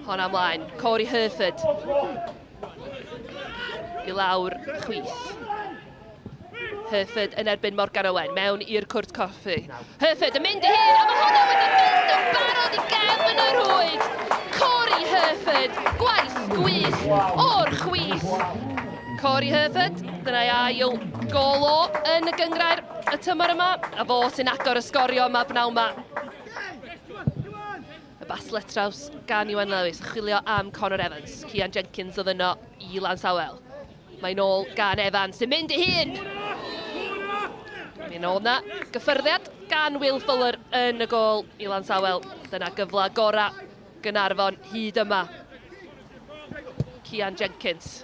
Honna ymlaen. Corey Herford. I lawr chwith. Herford yn erbyn Morgan Owen mewn i'r cwrt coffi. Herford yn mynd i hun, a mae hwnna wedi mynd yn barod i gefn y rhwyd. Corey Herford, gwaith gwych o'r chwith. Corey Herford, dyna'i ail gol o yn y gyngrair y tymor yma, a fo sy'n agor y sgorio yma bnawn yma. Y bas letraws gan Iwan Lewis, chwilio am Conor Evans. Cian Jenkins oedd yno i Lansawel. Mae'n ôl gan Evans sy'n mynd i hun. Mae'n ôl na gyffyrddiad gan Will Fuller yn y gôl i Lansawel. Dyna gyfle gorau Gaernarfon hyd yma. Cian Jenkins.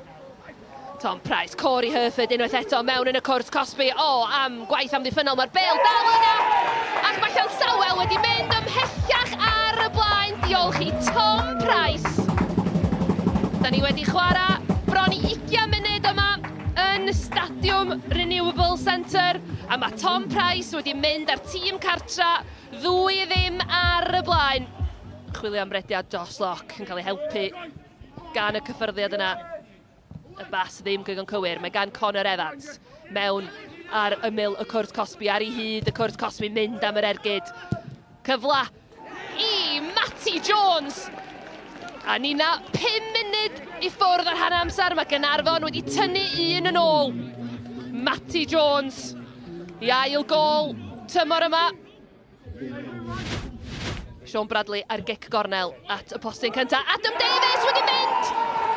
Tom Price, Corey Herford unwaith eto mewn yn y cwrt cosbi. O, oh, am gwaith amddiffynnol, mae'r bel dal yna! Ac mae Llansawel wedi mynd ymhellach ar y blaen, diolch i Tom Price. Da ni wedi chwarae bron i 20 munud yma yn Stadiwm Renewable Centre, a mae Tom Price wedi mynd ar tîm cartra ddwy ddim ar y blaen. Chwilio am rediad Josh Locke yn cael ei helpu gan y cyffyrddiad yna. Y bas ddim gygon cywir. Mae gan Connor Evans mewn ar ymyl y cwrt cosbi, ar ei hyd y cwrt cosbi, mynd am yr ergyd. Cyfle i Matty Jones. A nina 5 munud i ffwrdd ar hanner amser, mae Gaernarfon wedi tynnu un yn ôl. Matty Jones i ail gol tymor yma. Sean Bradley ar gic gornel at y postyn cyntaf. Adam Davies wedi mynd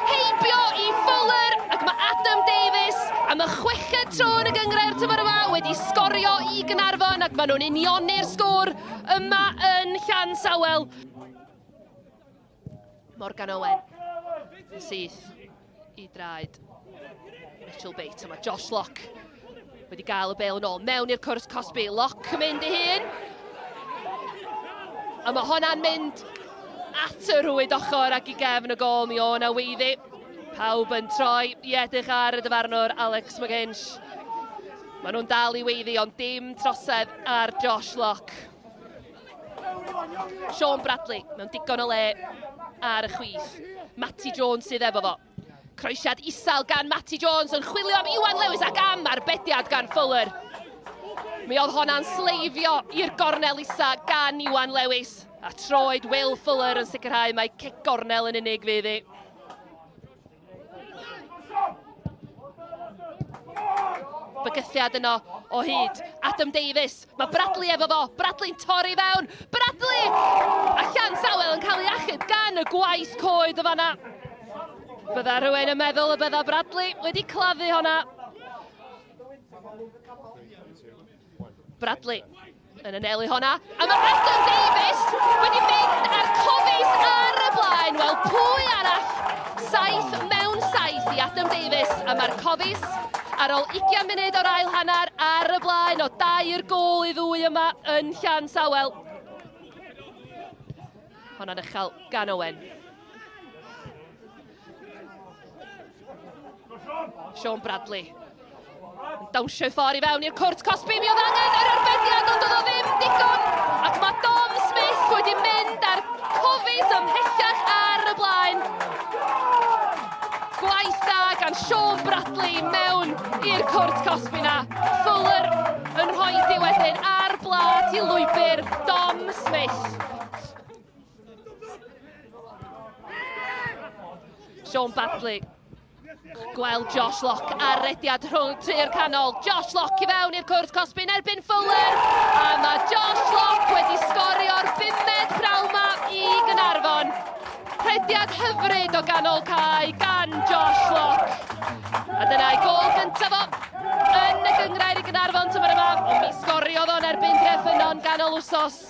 heibio i Fuller ac mae Adam Davies am y chweched tro yn y gynghrair tymor yma wedi sgorio i Gaernarfon ac maen nhw'n unioni'r sgôr yma yn Llansawel. Morgan Owen yn syth i draed Mitchell Bates. A mae Josh Locke wedi gael y bel yn ôl mewn i'r cwrs cosbi. Locke yn mynd i hun. A mae honna'n mynd at y rhwyd ochr ac i gefn y gol mi o'n weiddi. Pawb yn troi i edrych ar y dyfarnwr Alex McGinch. Maen nhw'n dal i weiddi ond dim trosedd ar Josh Locke. Sean Bradley mewn digon o le ar y chwith. Matty Jones sydd efo fo. Croesiad isel gan Matty Jones yn chwilio am Iwan Lewis ac am arbediad gan Fuller. Mi oedd honna'n sleifio i'r gornel isa gan Iwan Lewis. A troed Will Fuller yn sicrhau mai cic gornel yn unig fydd hi. Bygythiad yno o hyd. Adam Davies, mae Bradley efo fo. Bradley'n torri fewn. Bradley! A Llansawel yn cael ei achub gan y gwaith coed o fanna. Bydda rhywun yn meddwl y bydda Bradley wedi claddu honna. Bradley yn anelu honna. A mae Adam Davies wedi mynd ar Cofis ar y blaen. Wel, pwy arall? 7 mewn 7 i Adam Davies. A mae'r Cofis ar ôl 20 munud o'r ail hanner ar y blaen o dair gôl i ddwy yma yn Llansawel. Honna'n uchel gan Owen. Sean Bradley yn dawnsio ffordd i fewn i'r cwrt cosbi. Mi oedd angen yr arbediad, ond oedd o ddim digon. Ac mae Dom Smith wedi mynd ar Cofis ymhellach ar y blaen. Gwaith da gan Sean Bradley mewn i'r cwrt cosbi na. Fuller yn rhoi diwedyn ar blât i lwybr Dom Smith. Sean Bradley gweld Josh Locke ar rediad rhwng trwy'r canol. Josh Locke i fewn i'r cwrt cosbi yn erbyn Fuller. A mae Josh Locke wedi sgorio'r bumed prawn ma i Gaernarfon. Rhediad hyfryd o ganol cae gan Josh Locke. A dyna'i gôl gyntaf o yn y gynghrair i Gaernarfon tymor yma. Ond mi sgoriodd o'n erbyn Treffynnon ganol wsos.